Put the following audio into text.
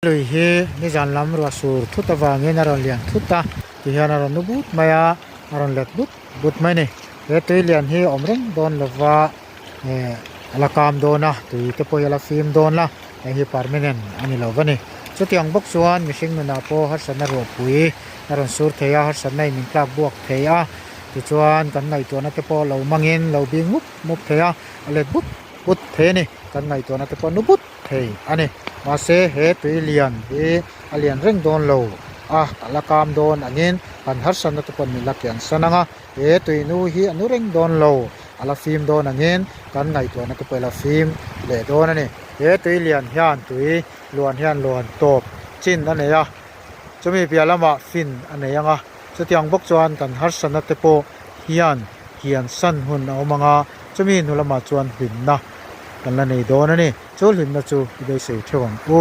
Lui hi nizan lam ruah sur thut avangin a rawn lian thut a, tihian a rawn nu but mai a, a rawn let but but mai a ni. He tui lian hi a awm reng dawn lova eh a la kam dawn a, tui te pawh hi a la fim dawn a, hei hi permanent a ni lo va ni. Chutiang bawk chuan mihring nunah pawh harsatna ruahpui a rawn sur thei a, harsatna in min tlak buak thei a, tichuan kan ngaihtuahna te pawh lo mangin lo bing mup mup thei a, a let but but thei a ni. Kan ngaihtuahna te pawh nu but. thei a ni. Mahse he tui lian hi a lian reng dawn lo a, a la kam dawn angin kan harsatna te pawh min la kian san ang a, he tui nu hi a nu reng dawn lo, a la fim dawn angin kan ngaihtuahna te pawh a la fim leh dawn a ni. He tui lian hian tui luan hian luan tawp chin a nei a, chumi piah lamah fin a nei ang a, chutiang bawk chuan kan harsatna te pawh hian kian san hun a awm ang a, chumi hnu lamah chuan hlimna kan la nei dawn a ni. Chu hlimna chu i beisei theuh ang u.